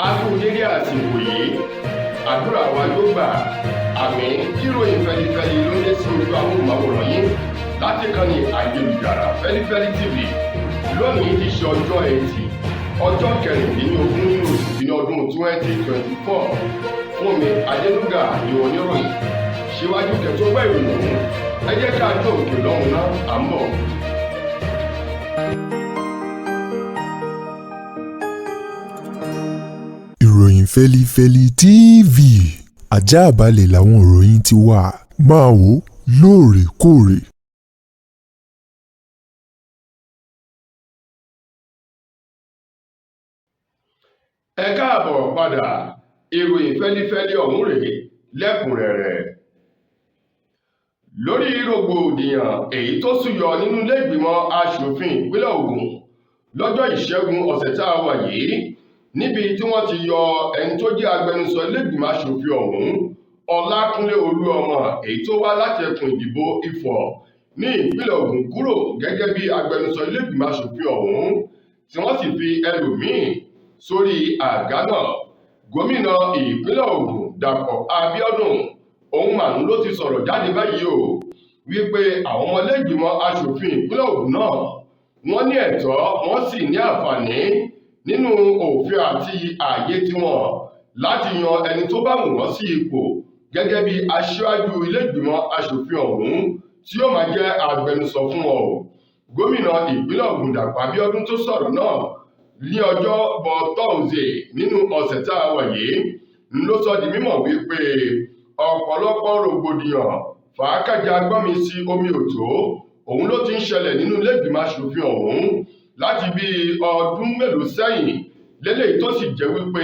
A kú dédé àsìkò yìí, àdúrà wa yóò gbà. Àmín. Ìròyìn fẹlifẹli ló dé sí ojú amóhùnmáwòrán yín láti kàn ní ayélujára Fẹlifẹli TV. Lónìí ti ṣe ọjọ́ Ẹtì, ọjọ́ 16 nínú oṣù kìíní ọdún 2024. Fúnmi Adélúgà ni oníròyìn. Síwájú kẹtó gbọ́ ìròyìn ọ̀hún, ẹ jẹ́ ká dé òkè lọ́hùn náà, à ń bọ̀. Ìròyìn Fẹ́lifẹ́li TV, àjààbálẹ̀ làwọn ìròyìn ti wà, máa wò ó lóòrèkóòrè. Ẹ káàbọ̀ padà, ìròyìn fẹ́lifẹ́li ọ̀hún rèé lẹ́kùnrẹ́rẹ́. Lórí rògbòdìyàn èyí tó súyọ nínú ilé ìgbìmọ̀ aṣòfin ìpínlẹ̀ Ògùn lọ́jọ́ Ìṣẹ́gun ọ̀sẹ̀ tá a wà yìí, níbi tí wọ́n ti yọ ẹni tó jẹ́ agbẹnusọ ilé ìgbìmọ̀ aṣòfin ọ̀hún, Ọlákúnlé Olúọmọ, èyí tó wá láti ẹkùn ìdìbò Ifọ̀ ní ìpínlẹ̀ Ògùn, kúrò gẹ́gẹ́ bí agbẹnusọ ilé ìgbìmọ̀ aṣòfin ọ̀hún, tí wọ́n sì fi ẹlòmíín sórí àga náà. Gómìnà ìpínlẹ̀ Ògùn, Dàpọ̀ Abíọ́dún, òun màrún ló ti sọ̀rọ̀ jáde báyìí o, wípé àwọn ọmọlẹ́gbìmọ̀ aṣòfin ìpínlẹ̀ Ògùn náà, wọ́n ní ẹ̀tọ́, wọ́n sì ní àǹfààní nínú òfin àti ààyè tiwọn láti yan ẹni tó bá wù wọ́n sí ipò gẹ́gẹ́ bí aṣíwájú ilé-ìgbìmọ̀ aṣòfin ọ̀hún tí yóò máa jẹ́ agbẹnusọ fún wọn o. Gómìnà ìpínlẹ̀ Ògùn, Dàpọ̀ Abíọ́dún, tó sọ̀rọ̀ náà ní Ọjọ́bọ̀ Tọ́sídẹ̀ẹ́ nínú ọ̀sẹ̀ tá a wà yìí, ló sọ di mímọ̀ wípé ọ̀pọ̀lọpọ̀ rògbòdìyàn, fàákàjà, gbọ́nmi sí omi òtó, òun ló ti ń ṣẹlẹ̀ nínú ilé ìgbìmọ̀ aṣòfin ọ̀hún láti bí ọdún mélòó sẹ́yìn lélẹ́yìí, tó sì jẹ́ wípé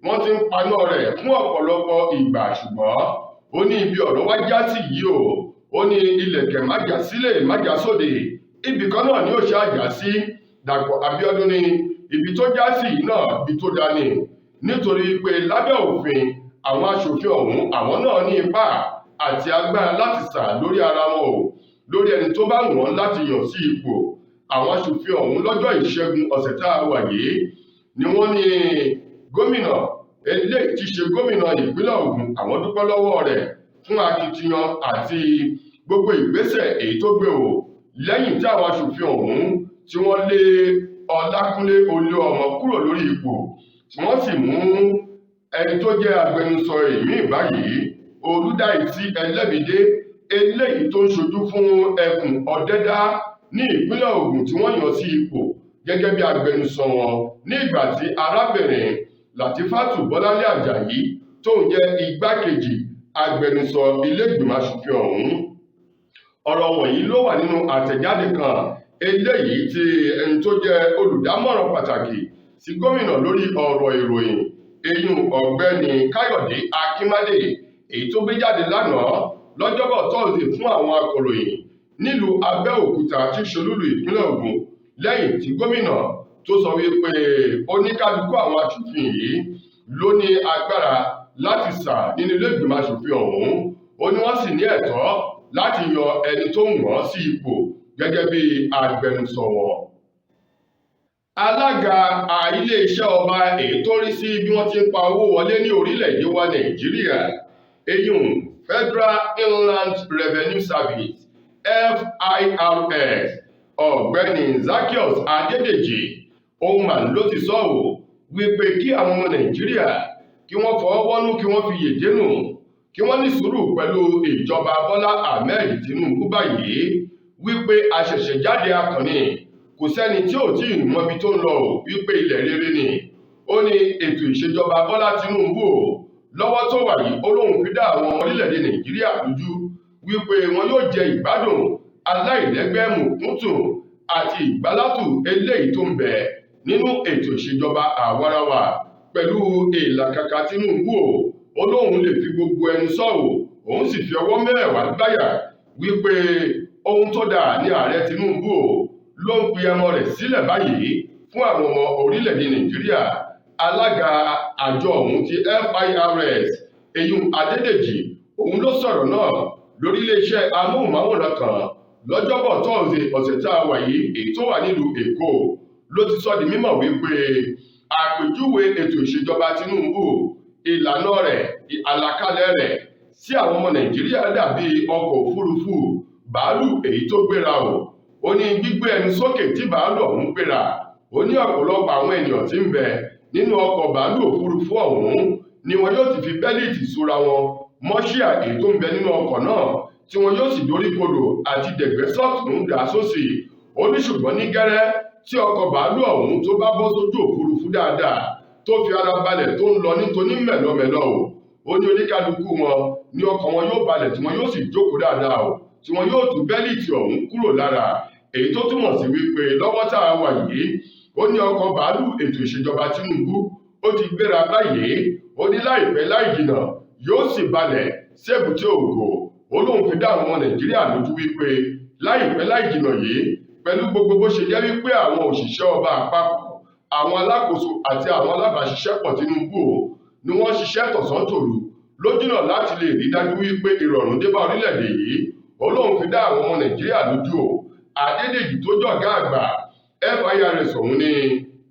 wọ́n ti ń paná rẹ̀ fún ọ̀pọ̀lọpọ̀ ìgbà. Ṣùgbọ́n ó ní ibi ọ̀rọ̀ wá já sí yìí o, ó ní ilẹ̀kẹ̀ má já sílẹ̀, má já sóde, ibì kan náà ni ó ṣe àjà sí. Dàpọ̀ Abíọ́dún ní ibi tó já sí yìí náà, ibi tó dá ni, nítorí pé lábẹ́ òfin, àwọn aṣòfin ọ̀hún, àwọn náà ní ipá àti agbára láti sà lórí ara wọn o, lórí ẹni tó bá wù wọ́n láti yàn sí ipò. Àwọn aṣòfin ọ̀hún, lọ́jọ́ Ìṣẹ́gun ọ̀sẹ̀ tá a wà yìí ni wọ́n ní gómìnà eléyìí tí ṣe gómìnà ìpínlẹ̀ Ògùn, àwọn dúpẹ́ lọ́wọ́ rẹ̀ fún akitiyan àti gbogbo ìgbésẹ̀ èyí tó gbé o, lẹ́yìn tí àwọn aṣòfin ọ̀hún tí wọ́n lé Ọlákúnlé Olúọmọ kúrò lórí ipò, tí wọ́n sì mú ẹni tó jẹ́ agbẹnusọ èmi báyìí, Olùdáìsí Ẹlẹ́mìdé, eléyìí tó ń ṣojú fún ẹkùn Ọ̀dẹ́dá ní ìpínlẹ̀ Ògùn, tí wọ́n yàn sí ipò gẹ́gẹ́ bí agbẹnusọ wọn, ní ìgbà tí arábìnrin Latifatu Bọ́láńlé Àjàyí tó ń jẹ́ igbákejì agbẹnusọ ilé ìgbìmọ̀ aṣòfin ọ̀hún. Ọ̀rọ̀ wọ̀nyí ló wà nínú àtẹ̀jáde kan eléyìí tí ẹni tó jẹ́ olùdámọ̀ràn pàtàkì sí gómìnà lórí ọ̀rọ̀ ìròyìn, eyín ọ̀gbẹ́ni Káyọ̀dé Akínmádé, èyí tó gbé jáde lánàá lọ́jọ́bọ̀ Tọ́sídẹ̀ẹ́ fún àwọn akọ̀ròyìn nílùú Abẹ́òkúta tí ṣolúlù ìpínlẹ̀ Ògùn, lẹ́yìn tí gómìnà tó sọ wípé oníkálukú àwọn aṣòfin yìí ló ní agbára láti sà nínú ilé ìgbìmọ̀ aṣòfin ọ̀hún. Ó ní wọ́n sì ní ẹ̀tọ́ láti yan ẹni tó wù wọ́n sí ipò gẹ́gẹ́ bí agbẹnusọ wọn. Alága iléeṣẹ́ ọba èyí tó rí sí bí wọ́n ti ń pa owó wọlé ní orílẹ̀-èdè wa Nàìjíríà, eyín Federal Inland Revenue Service, FIRS, Ọ̀gbẹ́ni Zaccheaus Adédèjì, òun mà ló ti sọ ọ́ wípé kí àwọn ọmọ Nàìjíríà kí wọ́n fọwọ́ wọ́nú, kí wọ́n fi yèdè nù, kí wọ́n ní sùúrù pẹ̀lú ìjọba Bọ́lá Ahmed Tinubu báyìí, wípé àṣẹ̀ṣẹ̀jáde akànnì, kò sẹ́ni tí ò tí ì mọbi tó ń lọ ò, wípé ilẹ̀ rere ni. Ó ní ètò ìṣèjọba Bọ́lá Tinubu ò lọ́wọ́ tó wà yìí, ó lóun fi dá àwọn ọmọ orílẹ̀-èdè Nàìjíríà lójú wípé wọn yóò jẹ ìgbádùn aláìlẹ́gbẹ́, mùkúntùn àti ìgbálátù eléyìí tó ń bẹ nínú ètò ìṣèjọba àwarawa pẹ̀lú ìlàkàkà Tinubu o. Ó lóun lè fi gbogbo ẹnu sọ̀rọ̀, òun sì fi ọwọ́ mẹ́wàá gbáyà wípé ohun tó dáa ní ààrẹ Tinubu o ló ń pe ẹmọ rẹ̀ sílẹ̀ báyìí fún àwọn ọmọ orílẹ̀-èdè Nàìjíríà. Alága àjọ ọ̀hún ti FIRS, eyín Adédèjì, òun ló sọ̀rọ̀ náà lórí iléeṣẹ́ amóhùnmáwòrán kan lọ́jọ́bọ̀ Tọ́sídẹ̀ẹ́ ọ̀sẹ̀ tá a wà yìí, èyí tó wà nílùú Èkó, ló ti sọ di mímọ̀ wípé Àpèjúwe ètò ìṣèjọba Tinubu, ìlànà rẹ̀, àlàkalẹ̀ rẹ̀ sí àwọn ọmọ Nàìjíríà dàbí ọkọ̀ òfurufú bàálù èyí tó gbéra o. Ó ní gbígbé ẹnu sókè tí bàálù ọ̀hún gbéra, ó ní ọ̀pọ̀lọpọ̀ àwọn ènìyàn tí ń bẹ nínú ọkọ̀ bàálù òfurufú ọ̀hún ni wọn yóò ti fi bẹ́líìtì sora wọn mọ́ṣíà èyí tó ń bẹ nínú ọkọ̀ náà, tí wọn yóò sì dorí kodò àti dẹ̀gbẹ́ sọ́tùn dà sósì. Ó ní ṣùgbọ́n ní gẹ́rẹ́ tí ọkọ̀ bàálù ọ̀hún tó bá bọ́ sójú òfurufú dáadáa, tó fi ara balẹ̀ tó ń lọ nítorí mẹ̀lọmẹ̀lọ o, ó ní oníkálukú wọn ní ọkàn wọn yóò balẹ̀ tí wọn yóò sì jókòó dáadáa o, tí wọn yóò tú bẹ́líìtì ọ̀hún kúrò lára, èyí tó túmọ̀ sí wípé lọ́wọ́ tá a wà yìí, ó ní ọkọ̀ bàálù ètò ìṣèjọba Tinubu ó ti gbéra báyìí. Ó ní láìpẹ́ láì jìnà yóò sì balẹ̀ sí èbúté ògo. Ó lóun fi dá àwọn ọmọ Nàìjíríà lójú wípé láìpẹ́ láì jìnà yìí, pẹ̀lú gbogbo bó ṣe jẹ́ wípé àwọn òṣìṣẹ́ ọba àpapọ̀, àwọn alákòóso àti àwọn alábàáṣiṣẹ́pọ̀ Tinubu o ni wọ́n ṣiṣẹ́ tọ̀sán tòru lójúnà láti lè rí dájú wípé ìrọ̀rùn dé bá orílẹ̀-èdè yìí. Ó lóun fi dá àwọn ọmọ Nàìjíríà lójú o. Adédèjì tó jọ̀gá àgbà FIRS ọ̀hún ní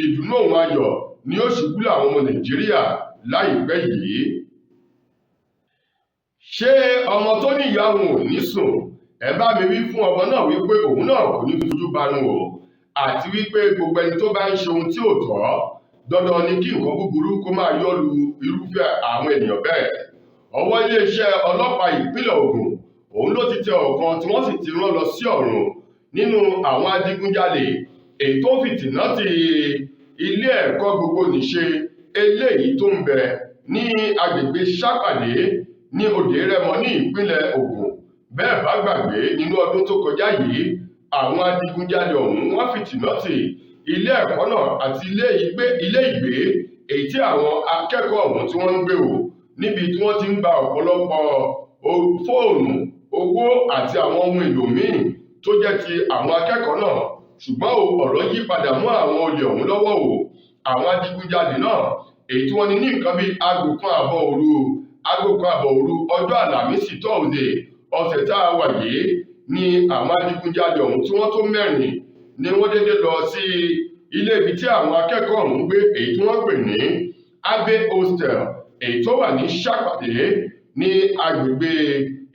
ìdùnnú òun ayọ̀ ni ó ṣubú làwọn ọmọ Nàìjíríà láìpẹ́ yìí. Ṣé ọmọ tó ní ìyá òun ò ní sùn? Ẹ bá mi wí fún ọmọ náà wípé òun náà kò ní fojú banú o, àti wípé gbogbo ẹni tó bá ń ṣe ohun tí ò tọ́, dandan ni kí nǹkan búburú kó máa yọ́lu irúfẹ́ àwọn ènìyàn bẹ́ẹ̀. Ọwọ́ iléeṣẹ́ ọlọ́pàá ìpínlẹ̀ Ògùn òun ló ti tẹ ọ̀kan tí wọ́n sì ti rán lọ sí ọ̀run nínú àwọn adigunjalè èyí tó fìtìná ti ilé ẹ̀kọ́ gbogbo nìṣe eléyìí tó ń bẹ ní agbègbè Sápàdé ní Òde Rẹ́mọ ní ìpínlẹ̀ Ògùn. Bẹ́ẹ̀ bá gbàgbé, nínú ọdún tó kọjá yìí, àwọn adigunjalè ọ̀hún wọ́n fìtìná ti ilé ẹ̀kọ́ náà àti ilé ìgbé èyí tí àwọn akẹ́kọ̀ọ́ ọ̀hún tí wọ́n ń gbé wò, níbi tí wọ́n ti ń gba ọ̀pọ̀lọpọ̀ fóònù, owó àti àwọn ohun èlò míì tó jẹ́ ti àwọn akẹ́kọ̀ọ́ náà. Ṣùgbọ́n ọ̀rọ̀ yí padà mọ́ àwọn olè ọ̀hún lọ́wọ́ o. Àwọn adigunjalè náà èyí tí wọ́n ní ní nǹkan bíi 1:30 òru ọjọ́ Àlàmísì Tọ́ọ̀sì ọ̀sẹ̀ tá a wà yìí ni àwọn adigunjalè ọ̀hún tí wọ́n tó mẹ́rin ni wọ́n dédé lọ sí ilé ibi tí àwọn akẹ́kọ̀ọ́ ọ̀hún gbé, èyí tí wọ́n pè ní Abbey Hostel, èyí tó wà ní Sápàdé ní agbègbè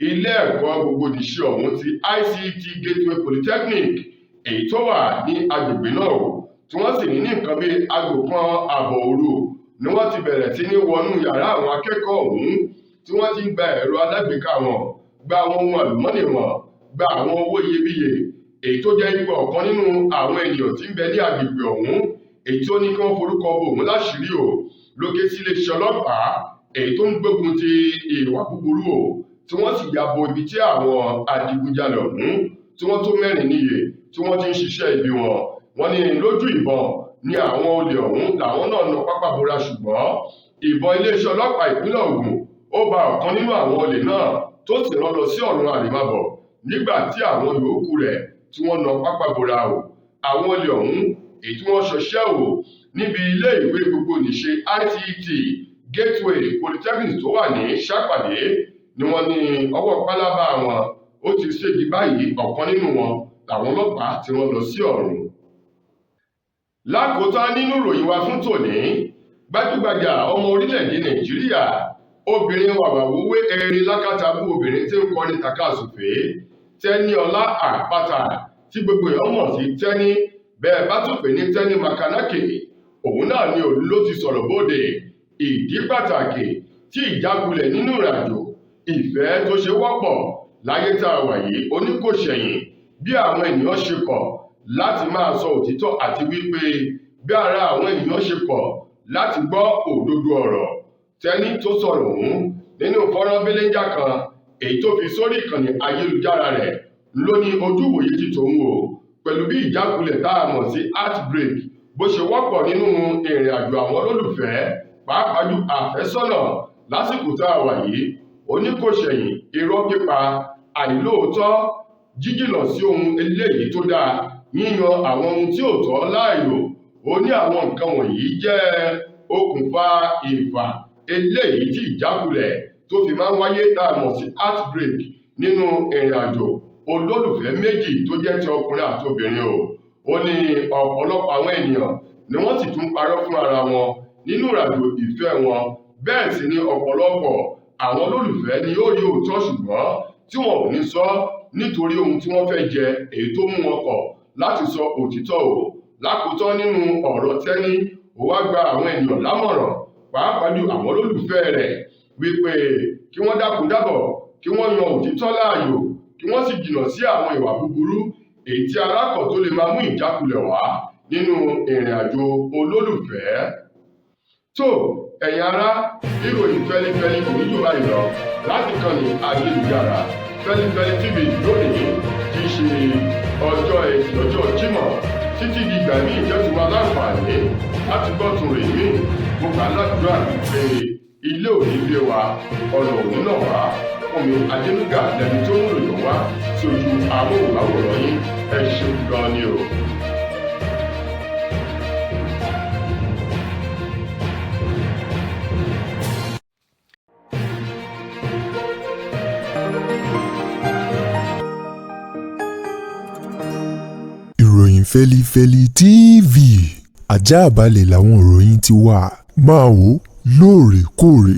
ilé ẹ̀kọ́ gbogbonìṣe ọ̀hún ti ICT Gateway Polytechnic, èyí tó wà ní agbègbè náà o, tí wọ́n sì ní nǹkan bíi 1:30 òru ni wọ́n ti bẹ̀rẹ̀ sí ní wọnú yàrá àwọn akẹ́kọ̀ọ́ ọ̀hún, tí wọ́n ti ń gba ẹ̀rọ alágbèéká wọn, gba àwọn ohun àlùmọ́nì wọn, gba àwọn owó iyebíye, èyí tó jẹ́ ipò ọ̀kan nínú àwọn ènìyàn tí ń bẹ ní agbègbè ọ̀hún, èyí tó ní kí wọ́n forúkọ bo òun láṣìírí o, lókè sí iléeṣẹ́ ọlọ́pàá èyí tó ń gbógun ti ìwà búburú o, tí wọ́n sì ya bo ibi tí àwọn adigunjalè ọ̀hún tí wọ́n tó mẹ́rin níye tí wọ́n ti ń ṣiṣẹ́ ibi wọn. Wọ́n ní lójú ìbọn ní àwọn olè ọ̀hún làwọn náà nà pápá bora, ṣùgbọ́n ìbọn iléeṣẹ́ ọlọ́pàá ìpínlẹ̀ Ògùn ó ba ọ̀kan nínú àwọn olè náà tó sì rán lọ sí ọ̀run àrèmábọ̀ nígbà tí àwọn yòókù rẹ̀ tí wọ́n nà pápá bora o. Àwọn olè ọ̀hún èyí tí wọ́n ṣọṣẹ́ o níbi ilé ìwé gbogbo nìṣe ICT Gateway Polytechnic tó wà ní Sápàdé ni wọ́n ní ọwọ́ pálábá wọn ó ti ségi báyìí, ọ̀kan nínú wọn làwọn ọlọ́pàá tí wọ́n lọ sí ọ̀run. Lákòótán nínú ìròyìn wa fún tòní, gbajúgbajà ọmọ orílẹ̀-èdè Nàìjíríà, obìnrin wàwàwúwé erin lákàtàbú obìnrin tí ń kọrin tàkasùfé, Tẹ́níọlá Àpáta tí gbogbo èèyàn mọ̀ sí Tẹ́ní, bẹ́ẹ̀ bá tún pè ní Tẹ́ní Makanaki, òun náà ni òun ló ti sọ̀rọ̀ bóde ìdí pàtàkì tí ìjákulẹ̀ nínú ìrìnàjò ìfẹ́ tó ṣe wọ́pọ̀ láyé tá a wà yìí oníkòṣẹ̀yìn bí àwọn ènìyàn ṣe kọ̀ láti máa sọ òtítọ́ àti wípé bí ara àwọn ènìyàn ṣe kọ̀ láti gbọ́ òdodo ọ̀rọ̀. Tẹ́ní tó sọ̀rọ̀ ọ̀hún nínú fọ́nrán belenja kan èyí tó fi sórí ìkànnì ayélujára rẹ̀ ló ní ojúwòye ti tòun o, pẹ̀lú bí ìjákulẹ̀ tá a mọ̀ sí heartbreak bó ṣe wọ́pọ̀ nínú ìrìn àjò àwọn olólùfẹ́, pàápàá jù àfẹ́sọ́nà lásìkò tá a wà yìí, oníkòṣẹ̀yìn, irọ́ pípa, àìlóòótọ́, jíjìnà sí ohun eléyìí tó dáa, yíyan àwọn ohun tí ò tọ́ láàyò. Ó ní àwọn nǹkan wọ̀nyí jẹ́ okùnfà ìfà eléyìí tí ìjákulẹ̀ tó fi máa ń wáyé tá a mọ̀ sí heartbreak nínú ìrìn àjò olólùfẹ́ méjì tó jẹ́ ti ọkùnrin àti obìnrin o. Ó ní ọ̀pọ̀lọpọ̀ àwọn ènìyàn ni wọ́n sì tún parọ́ fún ara wọn nínú ìrìnàjò ìfẹ́ wọn. Bẹ́ẹ̀ sì ni ọ̀pọ̀lọpọ̀ àwọn olólùfẹ́ ni yóò rí òótọ́, ṣùgbọ́n tí wọn ò ní sọ nítorí ohun tí wọ́n fẹ́ jẹ, èyí tó mú wọn kọ̀ láti sọ òtítọ́ o. Lákòótán nínú ọ̀rọ̀ Tẹ́ni, ó wá gba àwọn ènìyàn lámọ̀ràn, pàápàá jù àwọn olólùfẹ́ rẹ̀, wípé kí wọ́n dákun dábọ̀, kí wọ́n yan òtítọ́ láàyò, kí wọ́n sì jìnnà sí àwọn ìwà búburú èyí tí alákọ̀ tó lè máa mú ìjákulẹ̀ wá nínú ìrìn àjò olólùfẹ́. Tó ẹ̀yin ará, ìròyìn Fẹ́lifẹ́li kò ní jù báyìí lọ láti kànnì ayélujára Fẹ́lifẹ́li TV lónìí tí í ṣe ọjọ́ Ẹtì, ọjọ́ Jímọ̀. Títí di ìgbà míì jẹ́ ti wá láǹfààní láti gbọ́ tún rè mí, mo gbà ládùúrà pé ilé ò ní lé wa, ọ̀nà ò ní nà wá. Fúnmi Adénúgà lẹni tó ń ròyìn wá sí ojú amóhùnmáwòrán yín. Ẹ ṣeun gan ni o. Ìròyìn Fẹ́lifẹ́li TV, àjààbálẹ̀ làwọn ìròyìn ti wà. Máa wò lóòrèkóòrè.